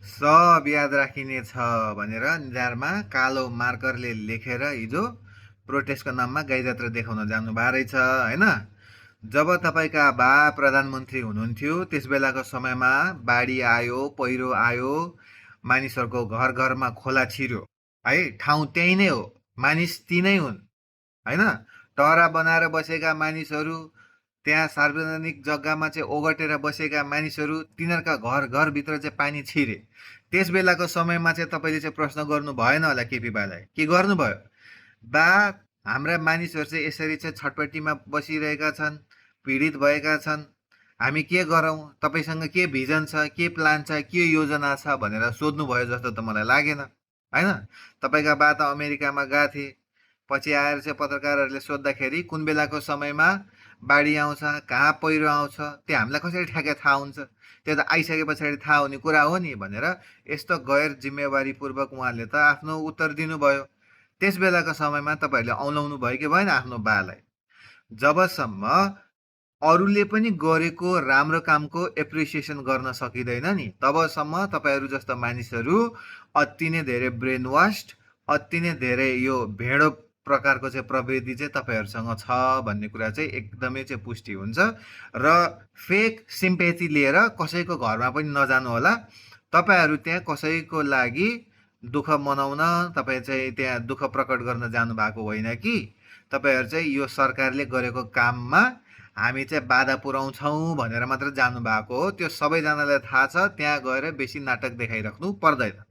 सब याद राखिने छ भनेर निधारमा कालो मार्करले लेखेर हिजो प्रोटेस्टको नाममा गाई जात्रा देखाउन जानुभएको रहेछ होइन। जब तपाईँका बा प्रधानमन्त्री हुनुहुन्थ्यो त्यस बेलाको समयमा बाढी आयो, पहिरो आयो, मानिसहरूको घर घरमा खोला छिर्यो है। ठाउँ त्यही नै हो, मानिस ती नै हुन् होइन। टहरा बनाएर बसेका मानिसहरू, त्यहाँ सार्वजनिक जग्गामा चाहिँ ओगटेर बसेका मानिसहरू, तिनीहरूका घर घरभित्र चाहिँ पानी छिरे। त्यस बेलाको समयमा चाहिँ तपाईँले चाहिँ प्रश्न गर्नु भएन होला केपी बालाई, के गर्नुभयो? बा हाम्रा मानिसहरू चाहिँ यसरी चाहिँ छटपट्टिमा बसिरहेका छन्, पीडित भएका छन्, हामी के गरौँ, तपाईँसँग के भिजन छ, के प्लान छ, के योजना छ भनेर सोध्नुभयो जस्तो त मलाई लागेन होइन। तपाईँका बा त अमेरिकामा गएको थिए, पछि आएर चाहिँ पत्रकारहरूले सोद्धाखेरि कुन बेलाको समयमा बाढी आउँछ, कहाँ पहिरो आउँछ, त्यो हामीलाई कसरी ठ्याक्कै थाहा हुन्छ, त्यो त आइसके पछाडि थाहा हुने कुरा हो नि भनेर यस्तो गैर जिम्मेवारीपूर्वक उहाँले त आफ्नो उत्तर दिनुभयो। त्यस बेलाको समयमा तपाईँहरूले औलाउनु भयो कि भएन आफ्नो बालाई? जबसम्म अरूले पनि गरेको राम्रो कामको एप्रिसिएसन गर्न सकिँदैन नि, तबसम्म तपाईँहरू जस्ता मानिसहरू अति नै धेरै ब्रेन वास्ड, अति नै धेरै यो भेडो प्रकारको चाहिँ प्रवृत्ति चाहिँ तपाईँहरूसँग छ भन्ने कुरा चाहिँ एकदमै चाहिँ पुष्टि हुन्छ। र फेक सिम्पेथी लिएर कसैको घरमा पनि नजानु होला। तपाईँहरू त्यहाँ कसैको लागि दुःख मनाउन, तपाईँ चाहिँ त्यहाँ दुःख प्रकट गर्न जानुभएको होइन कि तपाईँहरू चाहिँ यो सरकारले गरेको काममा हामी चाहिँ बाधा पुर्याउँछौँ भनेर मात्र जानुभएको हो। त्यो सबैजनालाई थाहा छ, त्यहाँ गएर बेसी नाटक देखाइराख्नु पर्दैन।